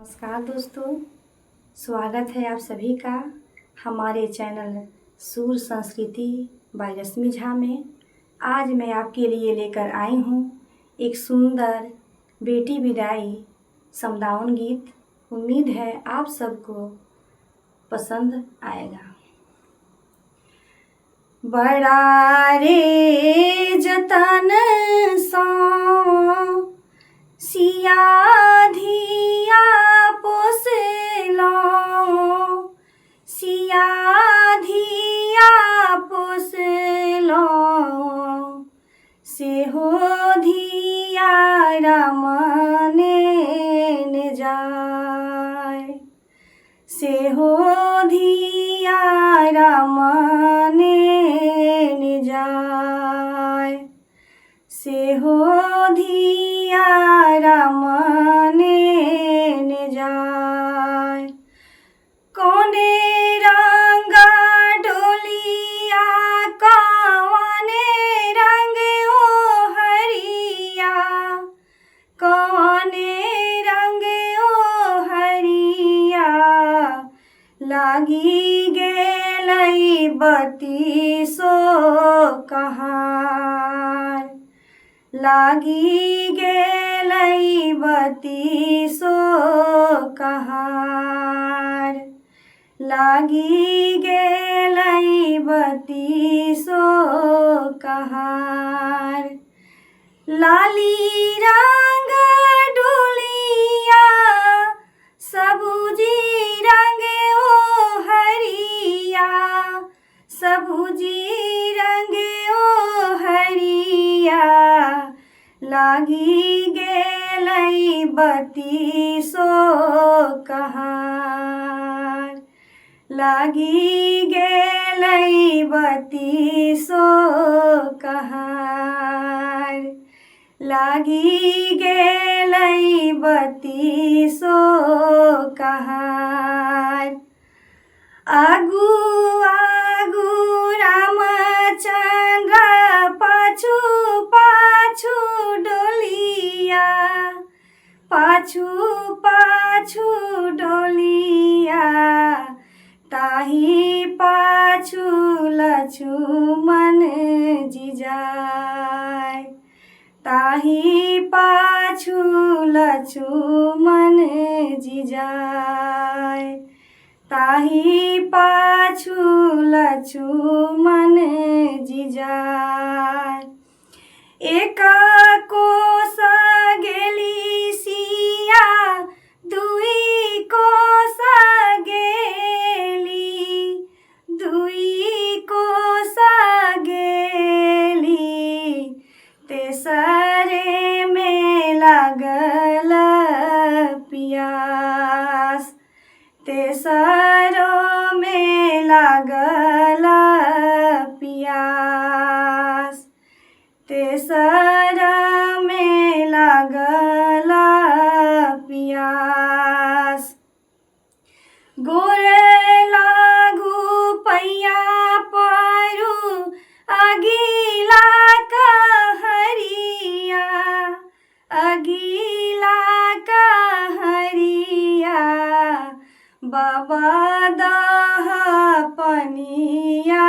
नमस्कार दोस्तों, स्वागत है आप सभी का हमारे चैनल सूर संस्कृति बाय रश्मि झा में। आज मैं आपके लिए लेकर आई हूँ एक सुंदर बेटी विदाई समदाउन गीत। उम्मीद है आप सबको पसंद आएगा। बड़ा रे जतन सो सिया धिया पोसलौं, सिया धिया पोसलौं, सेहो धिया रमने ने जाय, सेहो धिया रमने ने जाय, सेहो धिया रमने ने जाय। कोने रंग डोलिया कवने रंग ओ हरिया, कवने रंग ओ हरिया, लागी गेलै बत्तीसो कहार, लागी गेलै बत्तीसो कहार, लागी गेलै बत्तीसो कहार। लाली रंग डोलिया सबुजी रंग ओ हरिया, सबुजी रंग ओ हरिया, लागी गेलै बत्तीसो कहार, लागी गेलै बत्तीसो कहार, लागी गेलै बत्तीसो कहार। आगू आगू रामचंद्र पाछू पाछू डोलिया, पाछू पाछू डोलिया, ताही पाछू लक्ष्मण जी जाय, ताही पाछू लक्ष्मण जी जाय, ताही पाछू लक्ष्मण जी जाय। एक कोस गेली सिया दुई कोस गेली, दुई कोस गेली, तेसरे में लागल पियास, तेसरो में लागल पियास, तेसर में लागल पियास। गोर लागू पैया परू अगिला कहरिया, अगिला कहरिया, बाबा दह पनिया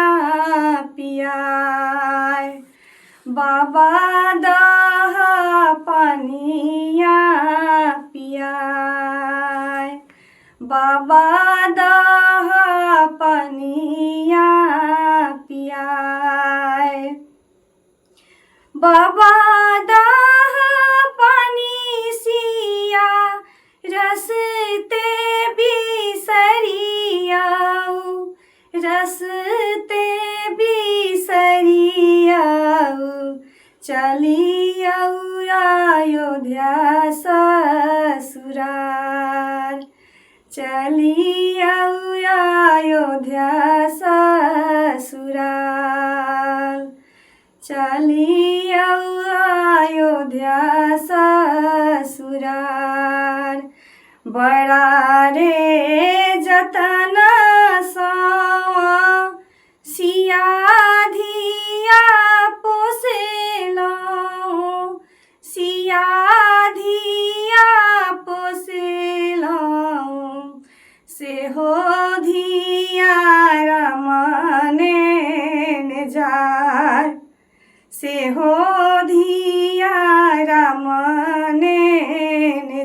पियाय, बाबा दह पनिया पियाय, बाबा दह पनिया पियाय। बाबा दह पानी सिया रसते बिसरियाऊ, रसते बिसरियाऊ, चलियाऊ अयोध्या ससुरार, चलियाऊ अयोध्या ससुराल, चलियाऊ अयोध्या ससुरार। बड़ा रे जतन सो सिया धिया पोसलौं, सिया धिया पोसलौं, हो धिया रमने ने जाय, से हो धिया रमने ने।